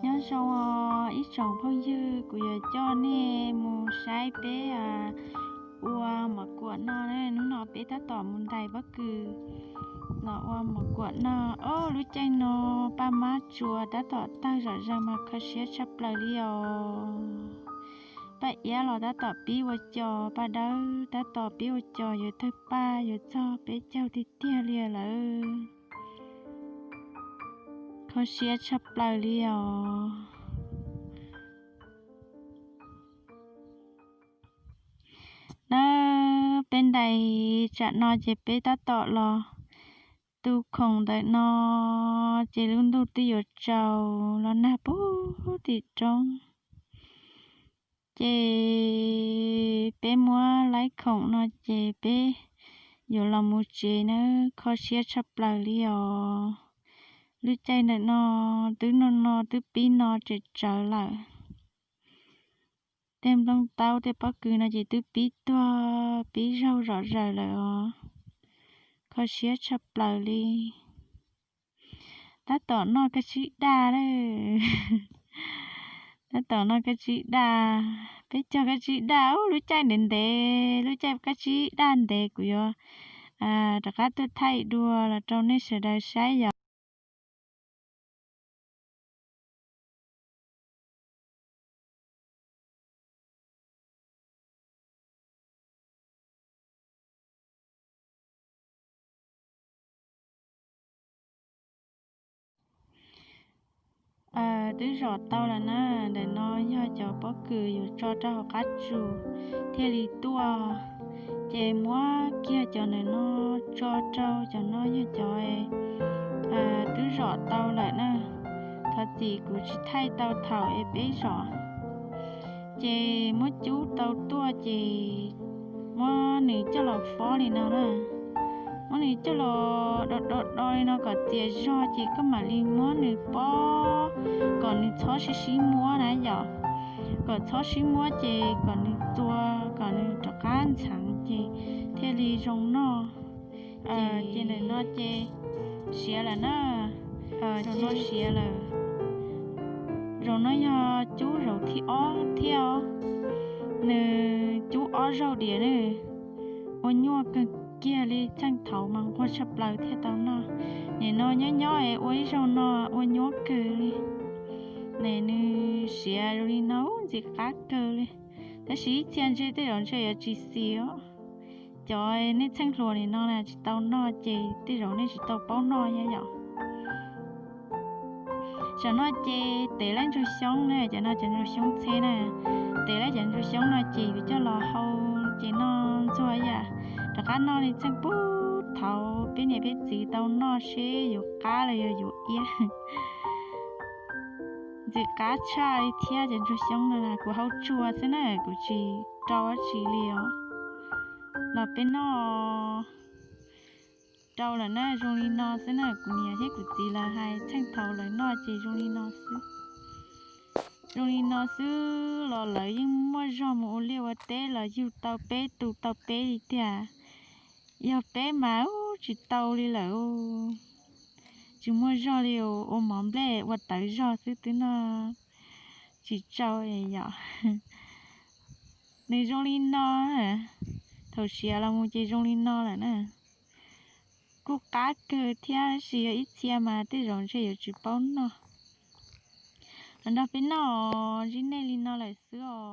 Nyob zoo os ib tsoom phooj ywg, kuv yuav coj nej mus saib peb ua mov kuam noj. Hnub no peb tab tom mus ntais pob kws los ua mov kuam noj. Ob lub caij no paj mab tsuas tab tom tawg zom zaws mas kho siab tshaj plaws li os. Paj iab los tab tom pib ua cos, paj dawb tab tom pib ua cos, yuav tawg paj yuav txog peb caug tiag tiag li lawm. Kho siab tshaj plaws li os. Na, peb ntais tsam no ces peb tab tom los tu khoom ntawm no, ces lub ntuj twb yuav tsaus los nag puag tim roob. Ces peb muab laib khoom no ces peb yuav los mus tsev na, kho siab tshaj plaws li os. Lub caij ntawm no twb no no twb pib no tseem tsawv lawm. Tej nplooj taub tej pob kws no ces twb pib tuag pib zaug zom zaws lawm os. Kho siab tshaj plaws li. Tab tom noj kab tsib daj lawm. Tab tom noj kab tsib daj. Peb cog kab tsib daj, ub, lub caij ntev ntev, lub caij kab tsib daj ntev kuv yuav rov qab tuaj thaij dua los rau nej sawv daws saib yom. Twb zom tau lawm na. Ntawm no yog cov pob kws yuav tso rau hauv qab tsuas thiaj li tuaj. Ces muab kiag cov ntawm no tso rau, cov no yog cov twb zom tau lawm na. Thov txim kuv tsis thaij tau thaum es peb zom. Ces muab cub tau tuaj ces muab nws coj los fob li no na. Muab nws coj los do do do li no kom txias zog ces koj mam li muab nws pob kom nws txhob sib sib muab na yom. Kom txhob sib muab ces kom nws txua, kom nws rov qab ntxheev ces thiaj li zoo noj. Ces ntawm no ces siav lawm na. Zaum no siav lawm. Zaum no yog cub zaum thib ob thiab os. Nws cub ob zaug diam na. Ua nyuaj kawg kiag li, txheej thaud mas nquag tshaj plaws thiaj tau noj. Nim no nyob nyob es ua ib zaug no ua nyuaj kawg li. Ne nws siav zoo li no ntxim qab kawg li. Tab sis ib txhia ntshe tej zaum ntshe yuav tsis xis os. Cov nej txheej hluas nim no na tsis tau noj ces tej zaum nej tsis tau paub noj thiab yom. Tam no ces tev laib ntsuag xyoob na, cov no cov ntsuag xyoob txheb na. Tev laib cov ntsuag xyoob no ces yuav coj los hau ces noj ntxuag yam. Rov qab noj li txheej puag thaud peb niam peb txiv tau noj seb yuav qab los yog yuav iab. Ntxim qab tshaj li thiab cov ntsuag xyoob no na, kuv hau tsuag xwb na, kuv tsis rau dab tsi li os. Los peb noj rau lawm na, zoo li no xwb na, kuv niam thiab kuv txiv lawv hais txheej thaud lawv noj ces zoo li no xwb. Zoo li no xwb los lawv yeej muaj zog mus ua liaj ua teb los yug tau peb tu tau peb li tiag. Yog peb mas ub tsis tau li lawm. Tsis muaj zog li, ua mov nplej ua tawv zog xwb twb noj tsis tsau yom. Nws zoo li no, thaum siav los mus ces zoo li no lawm na. Kuj qab kawg thiab, tab sis yog ib txhia mas tej zaum ntshe yuav tsis paub noj. Los nrog peb noj, ntsib nej li no lawm xwb os.